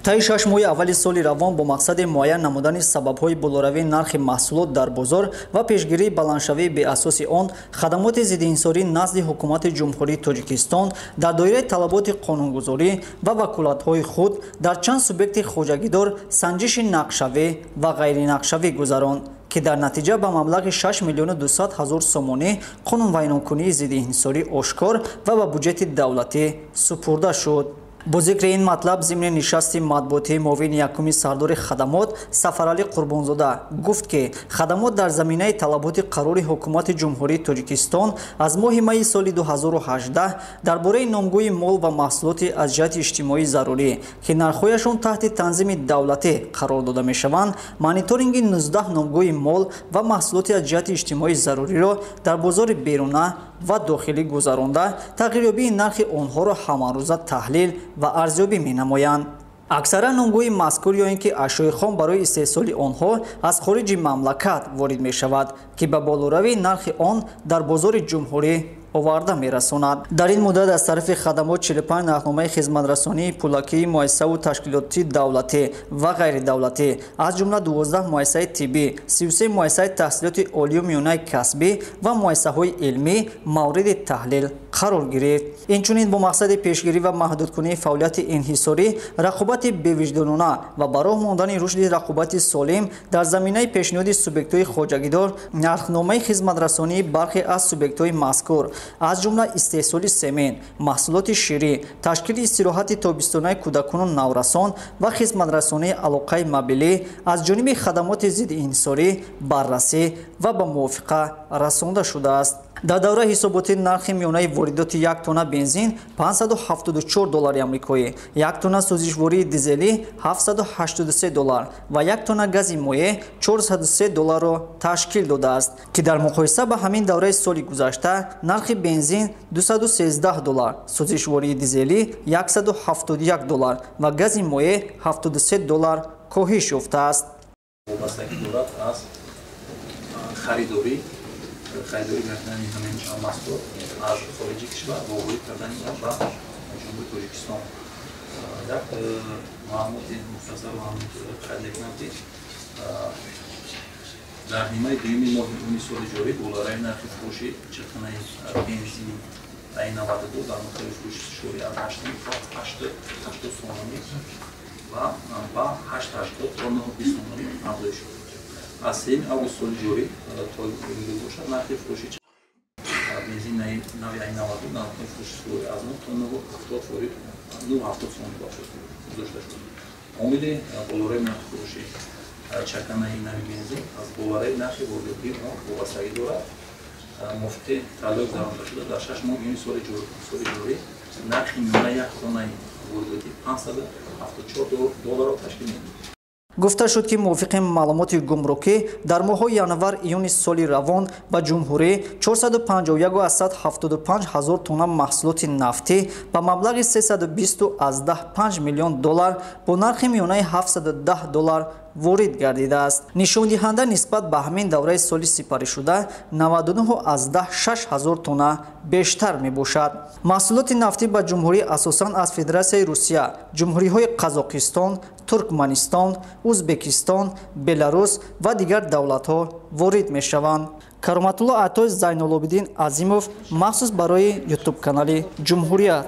Таи 6 моҳи аввали соли равон бо мақсади муайян намудани сабабҳои болоравии нархи маҳсулот дар бозор ва пешгирии баландшавии беасоси он, хадамоти зиддиинҳисорӣ назди Ҳукумати Ҷумҳурии Тоҷикистон дар доираи талаботи қонунгузорӣ ва ваколатҳои худ дар чанд субъекти хоҷагидор санҷиши нақшавӣ ва ғайринақшавӣ гузаронд, ки дар натиҷа ба маблағи 6 миллиону 200 ҳазор сомонӣ қонунвайронкунии зиддиинҳисорӣ ошкор ва ба буҷети давлатӣ супурда шуд. Бо зикри ин матлаб зимни нишасти матбуотии муовини якуми сардори хадамот Сафаралӣ Қурбонзода гуфт, ки хадамот дар заминаи талаботи қарори Ҳукумати Ҷумҳурии Тоҷикистон аз моҳи майи соли 2018 дар бораи номгӯи мол ва маҳсулоти аз ҷиҳати иҷтимоӣ зарурӣ, ки нархҳояшон таҳти танзими давлатӣ қарор дода мешаванд, мониторинги 19 номгӯи мол ва маҳсулоти аз ҷиҳати иҷтимоӣ заруриро дар бозори беруна ва дохилӣ гузаронда, тағйирёбии нархи онҳоро ҳамарӯза таҳлил ва арзёбӣ менамоянд. Аксаран номгӯи мазкур ё ин ки ашёи хом барои истеҳсоли онҳо аз хориҷи мамлакат ворид мешавад, ки ба болоравии нархи он дар бозори ҷумҳурӣ оварда мерасонад. Дар ин муддат аз тарафи хадамот 45 нархномаи хизматрасонии пулакии муассисаву ташкилоти давлатӣ ва ғайридавлатӣ, аз ҷумла 12 муассисаи тиббӣ, 33 муассисаи таҳсилоти олию миёнаи касбӣ ва муассисаҳои илмӣ мавриди таҳлил қарор гирифт. Инчунин бо мақсади пешгирӣ ва маҳдудкунии фаъолияти инҳисорӣ, рақобати бевиҷдонона ва ба роҳ мондани рушди рақобати солим дар заминаи пешниҳоди субъектҳои хоҷагидор, нархномаи хизматрасонии бархе аз субъектҳои мазкур, аз ҷумла истеҳсоли семент, маҳсулоти ширӣ, ташкили истироҳати тобистонаи кӯдакону наврасон ва хизматрасонии алоқаи мобилӣ аз ҷониби хадамоти зиддиинҳисорӣ баррасӣ ва ба мувофиқа расонда шудааст. Дар давраи ҳисоботӣ нархи миёнаи воридоти 1 тонна бензин 574 доллари амрикоӣ, 1 тонна сӯзишвории дизелӣ 783 доллар ва 1 тонна гази моеъ 403 долларро ташкил додааст, ки дар муқоиса ба ҳамин давраи соли гузашта нархи бензин 213 доллар, сӯзишвории дизелӣ 171 доллар ва гази моеъ 73 доллар коҳиш ёфтааст. Вобастагӣ дорад аз харидорӣ кардани ҳамин маҳсулот аз хориҷи кишвар ва ворид кардани он ба Ҷумҳурии Тоҷикистон. Як маълумоти мухтасарро ҳам қайд мекунам, ки дар нимаи дуюми моҳи июни соли ҷорӣ болоравии нархи фурӯши чилтонаи бензини АИ-92 дар нуқтаи фурӯши шӯрӣ аз 8 то 8,80 сомонӣ ва ба 8,80 то 9,20 сомонӣ афзоиш ёфт. Аз 3 август соли ҷорӣ то имрӯз бошад, нархи фурӯши бензин нави АИ-92 дар нуқтаи фурӯши шӯрӣ аз 9 то 9,70 сомонӣ гузошта шуд. Омили болоравии нархи фурӯши чаканаи нави бензин аз болоравии нархи воридотии он вобастагӣ дорад. Мувофиқи таҳлил гузаронида шуда, дар 6 моҳи июни соли ҷорӣ нархи миёнаи 1 тоннаи воридотӣ 574 долларро ташкил медиҳад. Гуфта шуд, ки мувофиқи маълумоти гумрукӣ дар моҳҳои январ-июни соли равон ба ҷумҳурӣ 451,75 ҳазор тонна маҳсулоти нафтӣ ба маблағи 320,5 миллион доллар бо нархи миёнаи 710 доллар ворид гардидааст. Нишондиҳанда нисбат ба ҳамин давраи соли сипаришуда 99,6 ҳазор тонна бештар мебошад. Маҳсулоти нафтӣ ба ҷумҳурӣ асосан аз Федератсияи Русия, ҷумҳуриҳои Қазоқистон, Туркманистон, Узбекистон, Беларус ва дигар давлатҳо ворид мешаванд. Кароматулло Атой, Зайнулобиддин Азимов, махсус барои ютуб-канали Ҷумҳурият.